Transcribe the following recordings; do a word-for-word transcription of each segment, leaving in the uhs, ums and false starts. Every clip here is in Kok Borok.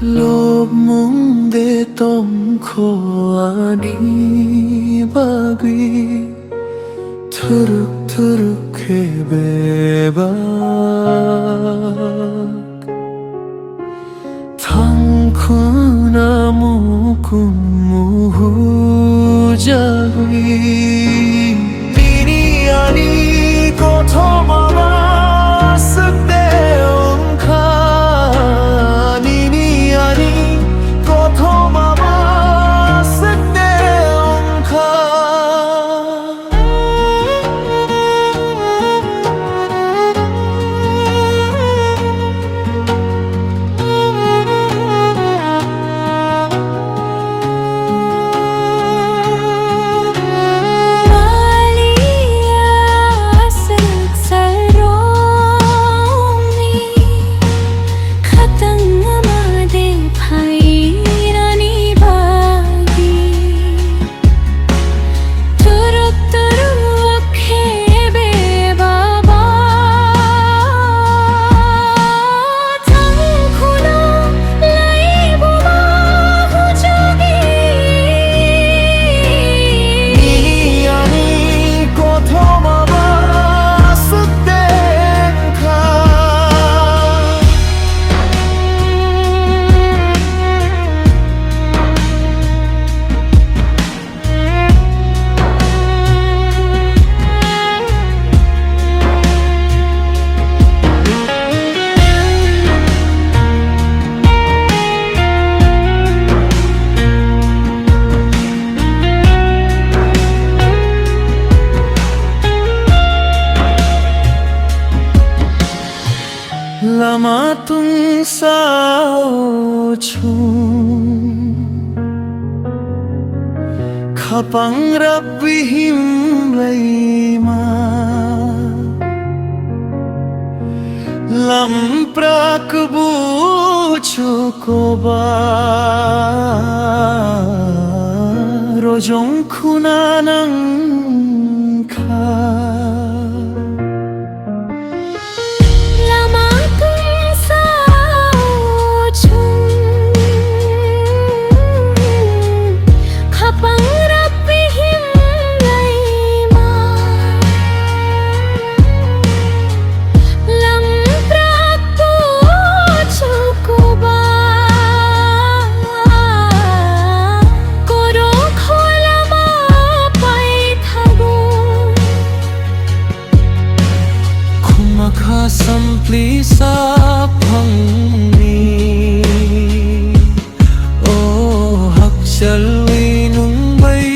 Lobmung de tongkho ani bagwi, thuruk thuruk khe bebak. Thangkhuna mukum muhujagwi. Nini ani kothoma ba swk de wngkha. Nini ani kothoma ba swk de wngkha. Khatang ama de phainani bagwi. Turuk turuk khe bebak. Thangkhuna laibuma hujagwi. Nini ani kothoma ba swk de wngkha. Lama tungsao chwng khapang rap bihim laima. Lamprak buchu koba rojong khuna nangkha. Lama tungsao chwng khapang rap bihim laima. Lamprak buchu koba korokho lama paithago. Khuma kha sampli saphangni. O hakchalwi nwng bai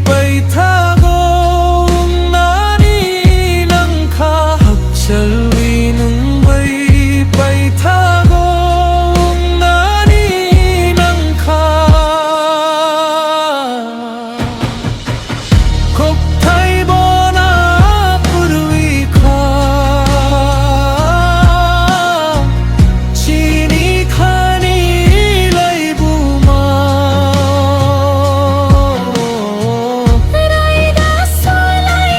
paithago wngnani nangkha. Hakchalwi nwng bai paithago wngnani nangkha. Kokthai bona purwi kha, chini khani laibuma. Raida solai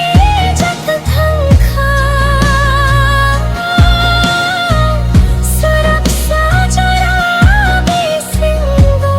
jak thangkha, suraksa jora bisingo.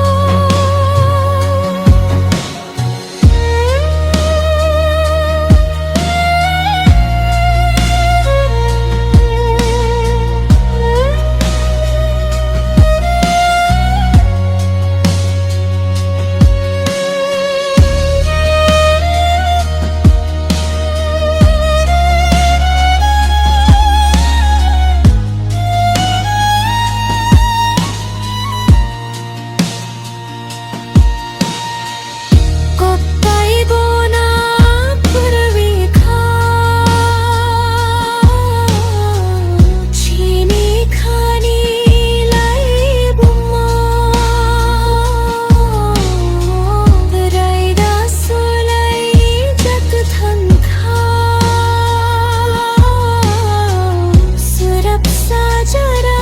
Kokthai bona purwi kha, chini khani laibuma. Raida solai jak thangkha, suraksa jora